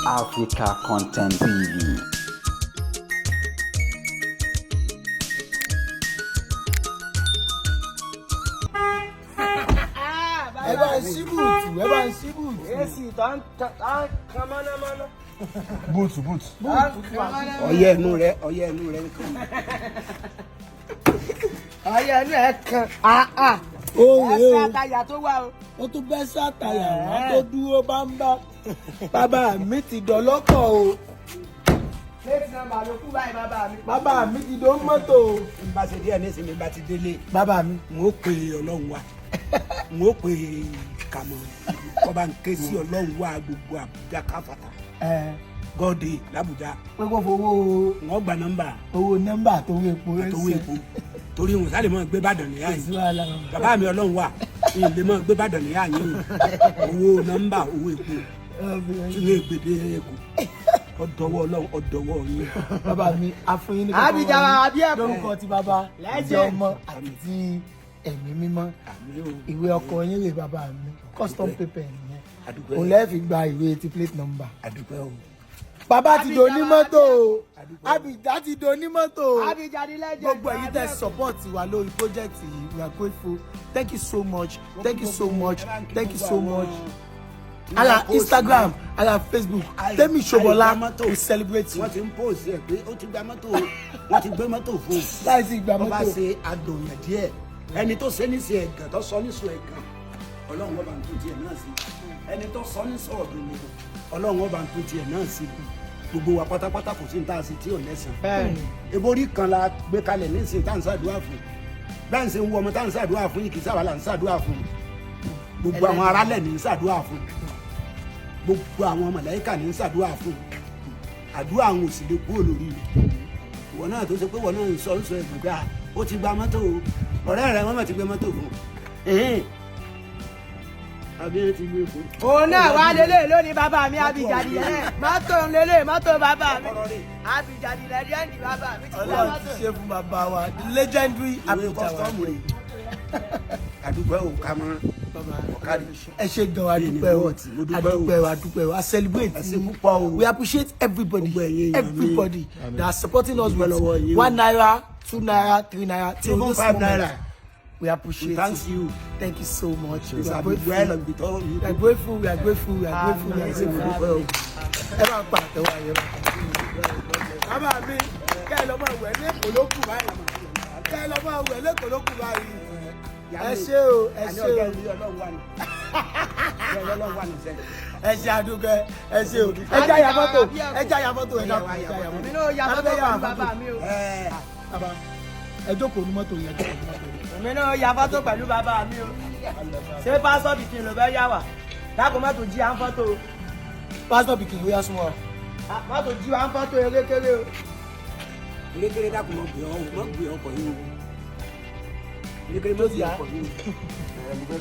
Africa Content TV. Ẹ bá ń ṣí bùtù, ẹ bá ń ṣí bùtù. Èsì tó ń kan mọ́nàmọ́ná. Bùtù bùtù. Ọyẹ ẹnu rẹ, ọyẹ ẹnu rẹ nǹkan. Ọyẹ inú ẹ kan àà. Ó rèé Ẹsẹ̀ o. àtàyà tó wà o. Ó tún bẹ́ sàtàyà wá tó dúró bámbá. Bàbá mi ti dọ̀lọ́kọ̀ o. Plate number ló kú báyìí, bàbá mi. Bàbá mi ti dó mọ́tò o. N bá ṣe díẹ̀ nísìnyí, bá ti délé, Bàbá mi. n ó pe Ọlọ́run wa, n ó pe kàmọ́ kọba ń ké sí Ọlọ́run wa gbogbo Àbújá káfàtà Ẹ gọ́ọ̀dì làbújá. Pé kó fowó N ó gba nọ́mbà owó nọ́mbà tó wé epo rẹ̀. Àtọwọ́ epo, torí wọn sáré mọ́ gbé Bàdàn níyà Kò sí yìí. wàhálà. Bàbá mi, Ọlọ́run wa ìyìn lè mọ́ gbé Bàdàn níyà yìí o. Owó nọ́mbà, owó epo tí wọ́n gbèdé Èkó, ọ̀dọ̀wọ́ Ọlọ́run, ọ̀dọ̀wọ́ yín. Bàbá mi, àfọyín ní Abidjan àbí ẹ̀kọ́. Lórúkọ ti Bàbá, Legend. ti Ọmọ àti Ẹ̀mí Mímọ́. Àmín o. Ìwé ọkọ̀ yín rè, bàbá mi, custom paper nìyẹn. Àdúpẹ́. Òun lẹ́ẹ̀ fi gba ìwé ti plate number. Àdúpẹ́ o. Bàbá ti do onímọ́tò o. Abidjan ti do onímọ́tò o. Abidjan ni legend. Gbogbo ẹ̀yin tẹ́ support wa lórí project yìí, we are grateful. Thank you so much, thank you so much, thank you so much. Ala Instagram, ala Facebook, Temi Sobola, we celebrate you. Wọ́n ti ń post ẹ̀ pé ó ti gba mọ́tò o, wọ́n ti gbé mọ́tò fún un. Láì sí ìgbà Wọ́n bá mọ́tò. ṣe adòyàn díẹ̀, ẹni tó ṣe ní ṣe ẹ̀gàn, tó sọ ní sọ ẹ̀gàn, Ọlọ́run ọba ń tún tiẹ̀ náà sí. Ẹni tó sọ ní sọ ọ̀dùn ni, Ọlọ́run ọba ń tún tiẹ̀ náà sí. Gbogbo wa pátápátá, kò sí ní tá a sì tí ò lẹ́sàn. Bẹ́ẹ̀ni. Ebórí kan la gbé kalẹ̀ nísìnyí tá à ń ṣàdúrà fún. Bẹ́ẹ̀ ń ṣe ń wọ ọmọ tá à ń ṣàdúrà fún yìí, kì í sábà là ń ṣàdúrà fún. Gbogbo àwọn aráàlẹ̀ ní ń ṣàdúrà fún, gbogbo àwọn màláíkà ní ń ṣàdúrà fún. Àdúrà àwọn ò sì lè kúrò lórí rẹ̀. Ìwọ náà tó ṣe pé ìwọ náà ń sọ ẹ̀gbọ́n pé ó ti gba mọ́tò o, ọ̀rẹ́ rẹ̀ wọ́n mọ̀ ti gbé mọ́tò fún un, àbí ẹ ti gbé fún. Òun náà wá lélẹ̀ lónìí, bàbá mi, Abidjan lélẹ̀. Mọ́tò ń lélẹ̀, mọ́tò bàbá mi. Abidjan legend, bàbá mi ti gba Ọlọ́run mọ́tò. ti ṣe fún bàbá wa, the legendary Ìwé Abidjan wa. custom rẹ̀, àdúgbò ò ká mọ́. Bàbá, ọ̀kárí. ẹ ṣe gan, a Bí ní dúpẹ́ o. bọ́ọ̀tì, mo dúpẹ́ o. A dúpẹ́ o, a dúpẹ́ o, a celebrate. Ẹ ṣé púpọ̀ o. We appreciate everybody, Gbogbo ẹ̀yin èèyàn mi. everybody that are supporting us Dúpẹ́ with lọ́wọ́ yín o. ₦1, ₦2, ₦3 till Even this 5 moment. naira. We appreciate We thank you. Thank you so much. We It's are a grateful. well and all you. We are grateful, we are grateful, we are grateful, we are Ẹ ṣé, mo grateful. dúpẹ́ o. Ẹ bá ń pa àtẹwọ́ ayé wa. Bàbá mi, kẹ́ ẹ lọ máa wẹ̀ lẹ́kọ̀ọ́ ló kù báyìí, kẹ́ ẹ lọ máa wẹ̀ lẹ́kọ̀ọ́ ló kù báyìí. Ẹ ṣé o, ẹ Àní ṣé ọjọ́ o. ilé Ọlọ́run wà ní. Ọjọ́ Ọlọ́run wà ní sẹ́yìn. Ẹ ṣé, àdúgbò, ẹ ṣé o. Ẹ já ya mọ́tò, ẹ já ya mọ́tò, ẹ dákun, ẹ já ya mọ́tò. Èmi náà ya fọ́tò pẹ̀lú bàbá mi o. Ẹ Bàbá, ẹ jókòó ní mọ́tò yẹn, jókòó ní mọ́tò yẹn. Èmi náà ya fọ́tò pẹ̀lú bàbá mi o. Ṣé pásọ̀ bìkìn ló fẹ́ yá wa? Dákun, mọ́tò jí à ń fọ́tò o. Pásítọ̀ bìkìn, ó yá, súnmọ́ ọ. Mọ́tò jí wa ń fọ́tò erékeré o. Erékeré, dákun, mọ́ gbé ọ, mọ́ gbé ọkọ̀ yìí o. Erékeré, mọ́ gbé ọkọ̀ yìí o.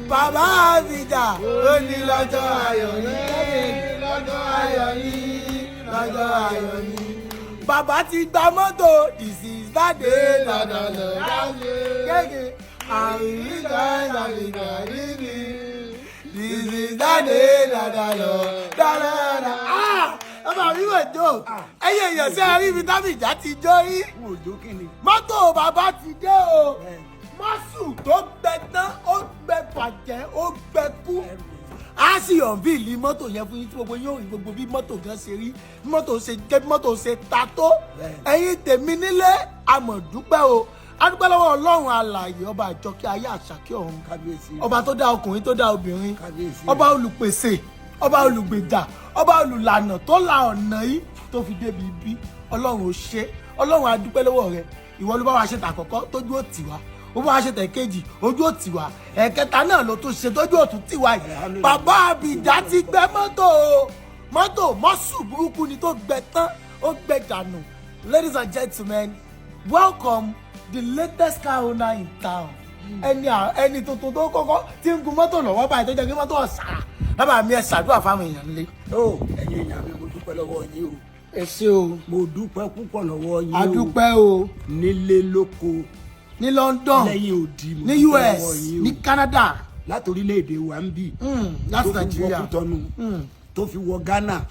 Bàbá Abidjan ó ní lọ́jọ́ ayọ̀ yìí, lọ́jọ́ ayọ̀ yìí, lọ́jọ́ ayọ̀ yìí. Bàbá ti gba mọ́tò. This is that day lọ́dọọdọ kéèké àrùn ìgbà ìgbà ìgbà. This is that day lọ́dọọdọ dáadáa. Bàbá mi wò jó. Ẹyẹ èèyàn sí ẹrí ibi tábìjà ti jó rí. N ò jó kí ni. Mọ́tò bàbá ti dé o. Mọ́sù tó gbẹ tán, ó gbẹ bàjẹ́, ó gbẹ kú. A sì unveil mọ́tò yẹn fún yín tí gbogbo yóò rí gbogbo bí mọ́tò gan ṣe rí, bí mọ́tò ṣe jẹ́, bí mọ́tò ṣe ta tó. Ẹ̀yin tèmi nílé, àmọ̀dúpẹ́ o. A dúpẹ́ lọ́wọ́ Ọlọ́run alààyè, ọba àjọkẹ́ ayé, àṣàkẹ́ ọ̀run. Kábíyèsí. Ọba tó dá ọkùnrin, tó dá obìnrin. Kábíyèsí. Ọba olùpèsè, ọba olùgbèjà, ọba olùlànà tó la ọ̀nà yìí tó fi débi ibi. Ọlọ́run ò ṣe, Ọlọ́run, a dúpẹ́ lọ́wọ́ rẹ. Ìwọ ló bá wa ṣe tàkọ́kọ́ tójú ò tì wá, ó bá wa ṣe tẹ̀kejì, ojú ò tì wá, ẹ̀kẹta náà ló tún ṣe tójú ò tún tì wá yìí. Bàbá Àbíjà ti gbẹ mọ́tò o. Mọ́tò mọ́sù burúkú ni tó gbẹ tán, ó gbẹ dànù. Ladies and gentlemen, welcome the latest car owner in town. Ẹni tuntun tó kọ́kọ́ tí ń gun mọ́tò lọ́wọ́ báyìí tó jẹ́ kí mọ́tò ọ̀sàrà. Bàbá mi, ẹ ṣàdúrà fáwọn èèyàn nílé. Ó ẹ̀yin èèyàn mi, mo dúpẹ́ lọ́wọ́ yín o. Ẹ ṣé o. Mo dúpẹ́ púpọ̀ lọ́wọ́ yín o. A dúpẹ́ o. Nílé lóko, Ní London, lẹ́yìn odi, mo ní dúpẹ́ US, lọ́wọ́ yín o. ní Canada. Láti orílẹ̀-èdè wa ń bì, Láti tó fi wọ Nàìjíríà. Kútọ́nù, tó fi wọ Ghana,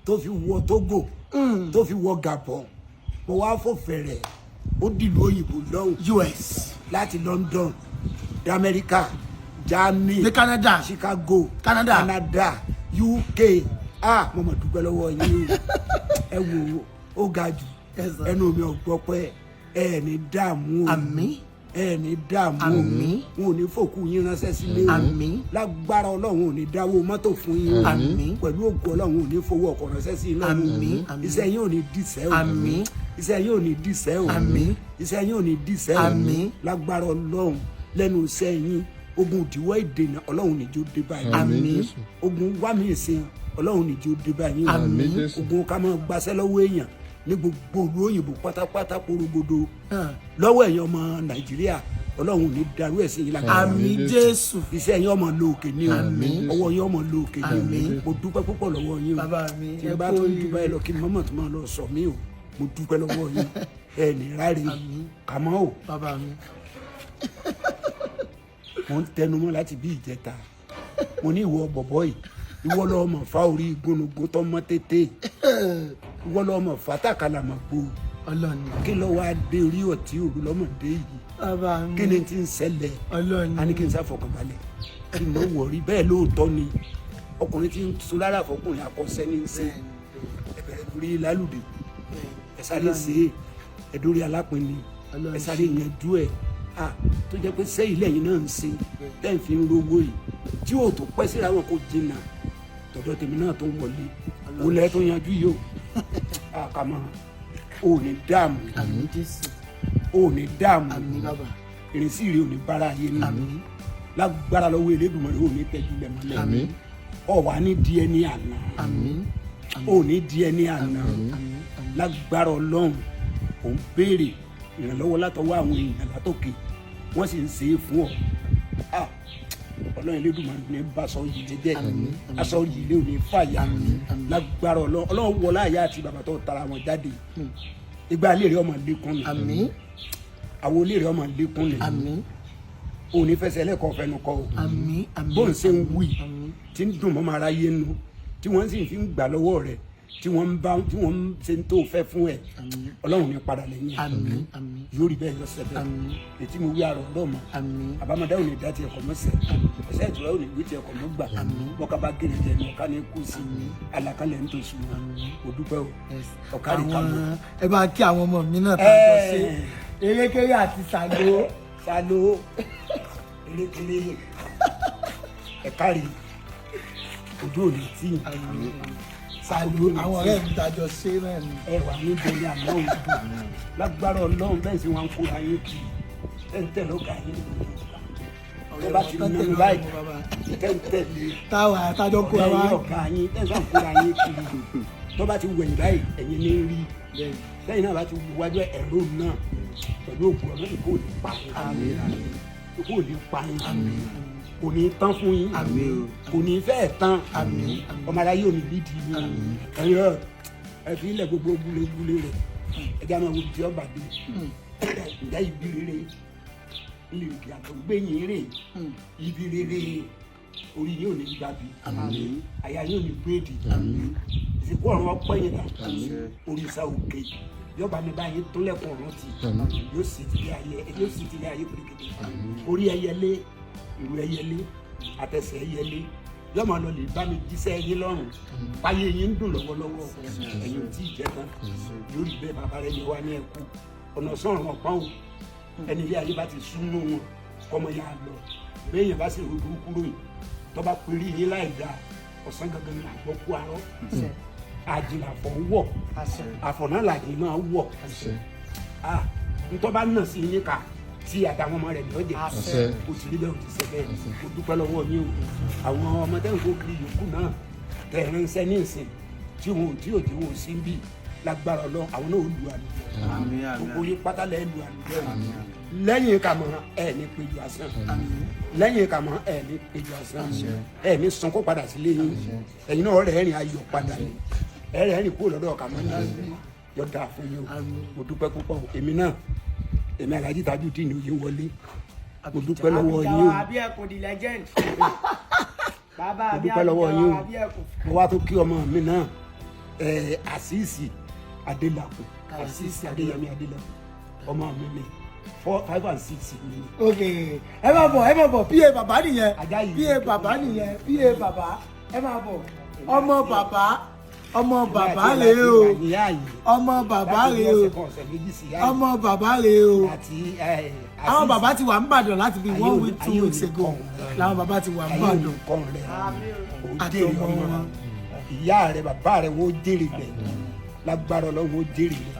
tó fi wọ Togo, tó fi wọ Gabon, mo wá fò fẹ̀rẹ̀, ó dìlú òyìnbó lọ́hùn, US, láti London dé Amẹ́ríkà, Germany, ní Canada, Chicago, Canada. Canada, UK. Ah, mo mọ̀ dúpẹ́ lọ́wọ́ yín o. Ẹ wò ó, ó ga jù. Yes, sir. Ẹnu mi ò gbọ́ pé ẹ ní dààmú o. Àmín. Ẹ ní dààmú o. Àmín. Wọn ò ní fòkú yín ránṣẹ́ sílé o. Àmín. Lágbára Ọlọ́run, ò ní dáwó mọ́tò fún yín o. Àmín. Pẹ̀lú ògo Ọlọ́run, ò ní fowó ọkọ̀ ránṣẹ́ sí yín lọ́rùn o. Àmín. Àmín. Iṣẹ́ yín ò ní dìṣẹ́ o. Àmín. Iṣẹ́ yín ò ní dìṣẹ́ o. Àmín. Iṣẹ́ yín ò ní dìṣẹ́ o. Àmín. Lágbára Ọlọ́run, lẹ́nu iṣẹ́ yín, ogun ìdíwọ́, ìdènà, Ọlọ́run níjó dé báyìí. Àmín. Ogun wá mi ìsìn, Ọlọ́run níjó dé báyìí o. Àmín. Jésù. Ogun ká máa gbaṣẹ́ lọ́wọ́ èèyàn ní gbogbo ìlú òyìnbó pátápátá porogodo Ah. lọ́wọ́ ẹ̀yin ọmọ Nàìjíríà, Ọlọ́run ò ní darú ẹ̀ sí yín lágbára. Àmín Jésù. Iṣẹ́ yín ọmọ lóòkè ní o. Àmín. Ọwọ́ yín ọmọ lóòkè ní o. Àmín. Mo dúpẹ́ púpọ̀ lọ́wọ́ yín o. Bàbá mi, Tí ẹ n bá kú tún oríire. dúpẹ́ lọ, kí n mọ́mọ́ tó máa lọ sọ mí o. Mo dúpẹ́ lọ́wọ́ yín. Ẹ ní ráre kàmọ́ o. Bàbá mi. Mo ń tẹnumọ́ láti bí ìjẹta, mo ní ìwọ bọ̀bọ̀ yìí, ìwọ lọ́ọ́ mọ̀ fa orí igúnnugún tó mọ́ tètè, ìwọ lọ́ọ́ mọ̀ fa tàkàlà mọ̀ gbó. Ọlọ́ni. Kí ló wá dé orí ọtí òru lọ́mọdé yìí? Bàbá mi. Kí ni ti ń ṣẹlẹ̀? Ọlọ́ni. A ní kí n sá fọkànbalẹ̀, kí n mọ̀ wọ̀rí bẹ́ẹ̀. Lóòótọ́ ni ọkùnrin tí ń sun lára fọkùnrin akọ́ṣẹ́ ní í ṣe. Ẹ bẹ̀rẹ̀ lórí lálùdé, ẹ sáré ṣe é, ẹ dórí alápinni, ẹ sáré yanjú ẹ. À tó jẹ́ pé sẹ́yìn lẹ́yìn náà ń ṣe tẹ́ ń fi ń rówó yìí tí ò tó pẹ́ síra wọn, kò jìnnà tọ̀dọ̀ tèmi náà tó wọlé òun lẹ́ tó yanjú yìí o. Àkàmọ́ ò ní dààmú. Àmín Jésù. Ò ní dààmú. Àmín bàbá. Ìrìnsí rẹ ò ní bára ayé nù. Àmín. Lágbára lọ́wọ́ Elédùmarè, ò ní tẹ́jú lẹ̀ mọ́lẹ̀. Àmín. Ọ̀ wá ní di ẹni àná. Àmín. Ò ní di ẹni àná. Lágbára Ọlọ́run, ò ń béèrè ìrànlọ́wọ́ látọwọ́ àwọn èèyàn látòkè, wọ́n sì ń ṣe é fún ọ. Ah, Ọlọ́run Elédùmarè ní bá aṣọ yìí lé jẹ́, aṣọ yìí lé ò ní fàyà. Lágbára Ọlọ́run, Ọlọ́run wọlé àyà àti bàbá tó tara wọn jáde, ìgbà ilé rẹ ọmọ lékún ni. Àmín. Àwọn ilé rẹ ọmọ lékún ni. Àmín. Ò ní fẹsẹ̀ lẹ́kọ̀ọ́ fẹnu kọ o. Àmín, àmín. Bó ń ṣe ń wí tí ń dùn mọ́ ara yé nu, tí wọ́n sì fi ń gbà lọ́wọ́ rẹ̀, tí wọ́n ń bá tí wọ́n ń ṣe ń tó fẹ́ fún ẹ̀, Ọlọ́run ní padà lẹ́yìn ẹ̀. Àmín, àmín. Yóò rí bẹ́ẹ̀, yọ sẹ́bẹ̀. Àmín. Ètí mo wí àrò ọlọ́mọ. Àmín. Àbámọ́dá ò ní dá tiẹ̀ kọ́ mọ́ sẹ́, ọ̀sẹ̀ ìtura ò ní gbé tiẹ̀ kọ́ mọ́ gbà. Bọ́ká bá gèrè jẹ ní ọ̀ká ní kú sí àlàkalẹ̀ ń tó sùn. Mo dúpẹ́ o. Ọ̀kárí Àwọn kàmọ́. ẹ bá kí àwọn ọmọ mi náà tá a jọ ṣe, erékeré àti sàló. Salo, erékeré, ẹ̀kárí, ojú ò ní tí. Sàló, àwọn ọ̀rẹ́ mi tá a jọ ṣe náà ni. Ẹ wà ní bẹ̀rẹ̀ àná òun lágbára Ọlọ́run. Bẹ́ẹ̀ sì wọ́n ń kóra yín kì í tẹ́ ń tẹ̀lé ọ̀gá yín ní gbogbo ìgbà tó bá ti Ọ̀rẹ́ wọn tán nínú tẹ̀lé báyìí ọmọ bàbá. tẹ́ ń tẹ̀lé Táwa tájọ kóra ọ̀rẹ́ wa. yín, ọ̀gá yín, tẹ́ ń sàn kóra yín kiri, tó bá ti wẹ̀yìn báyìí, ẹ̀yin ní rí. Lẹ́yìn náà, bá ti wájú ẹ̀rọ náà pẹ̀lú ògùn ọ̀nà, ìkó ò ní pa yín, ìkó ò ní pa yín, kò ní tán fún yín, kò ní fẹ́ẹ̀ tán. Ọmọ aráyé ò ní lídìí yín. Ẹ̀yin ẹ fi ilẹ̀ gbogbo gúlégúlé rẹ̀, ẹ jẹ́ àwọn ibi tí ọba dé. Ǹjẹ́ ibi rere ilé ìgbà tó gbé yín rè? Ibi rere, orí yín ò ní gbàbí, àyà yín ò ní gbèdì, ìsìnkú ọ̀run ọpẹ́ yín dà. Òrìṣà òkè yọba mi báyìí tó lẹ́kùn ọ̀run tì, yóò sì tilé ayé, yóò sì tilé ayé pèrèkèdè. Orí ẹyẹlé, ìlú ẹyẹlé, àtẹsẹ̀ ẹyẹlé yọmọ lọ lè bá mi jíṣẹ́ yín lọ́rùn báyé yín ń dùn lọ́wọ́lọ́wọ́. Ẹ̀yin ò tí ì jẹ́ tán, yóò rí bẹ́ẹ̀. Bàbá rẹ̀ yẹ wá ní ẹ̀kú ọ̀nà sọ̀rọ̀ ọ̀pọ̀n o. Ẹni ilé ayé bá ti súnmọ́ wọn, kọ́mọ yà á lọ. Béèyàn bá sì rú burúkú ròyìn, tọ́ba péré yín láì dáa, ọ̀sán gangan ní àgbọ̀ kú arọ́ àjìnlá àfọ̀ ń wọ̀, àfọ̀ náà làjì máa wọ̀. Ah, ntọ́ bá nà sí yín ká tí àtàwọn ọmọ rẹ̀ ní ọ̀jẹ̀. Kò sì rí bẹ́ẹ̀, ò ti ṣe bẹ́ẹ̀. Mo dúpẹ́ lọ́wọ́ yín o. Àwọn ọmọ tẹ́ ń kó kiri yòókù náà tẹ̀ ránṣẹ́ ní ìsìn tí wọn ò tí ò tí wọn ò sí ń bì, lágbára lọ, àwọn náà ó lu àlùjọ. Gbogbo yín pátá lẹ́ lu àlùjọ. Lẹ́yìn kàmọ́ ẹ̀ ní péjú asán, lẹ́yìn kàmọ́ ẹ̀ ní péjú asán, ẹ̀ ní sunkún padà sílé yín. Ẹ̀yin náà rẹ̀ rìn ayọ̀ padà ní ẹ̀ rẹ̀ rìn kúrò lọ́dọ̀ kàmọ́ náà. Yọ dáa fún yín o. Mo dúpẹ́ púpọ̀ o. Èmi náà, èmi Alhaji Tajudeen Oyèwọlé. Mo dúpẹ́ lọ́wọ́ yín o. Àbí ẹkùn di legend. Bàbá Mo mi dúpẹ́ lọ́wọ́ yín o. àbí ẹkùn. Mo wá tó kí ọmọ mi náà, Àṣìṣì Adélakùn, Àṣìṣì Adéyẹmí Adélakùn, ọmọ mi ni four, five and six mi ni. Ok, ẹ máa bọ̀, ẹ máa bọ̀. Pa bàbá nìyẹn. Ajá yìí. Pa bàbá nìyẹn, pa bàbá, ẹ máa bọ̀. Ọmọ bàbá, ọmọ bàbá rèé o. Ọmọ bàbá rèé o. Ọmọ bàbá rèé o. Àti Àwọn bàbá ti wà ń bàdàn láti bí one week, 2 weeks ago làwọn bàbá ti wà ń ayé bàdàn. olùkọ́ rẹ̀ ó Àti jèrè ọmọ ọmọ wọn. Ìyá rẹ̀, bàbá rẹ̀, wọ́n ó jèrè rẹ̀ lágbára Ọlọ́run, ó jèrè rẹ̀.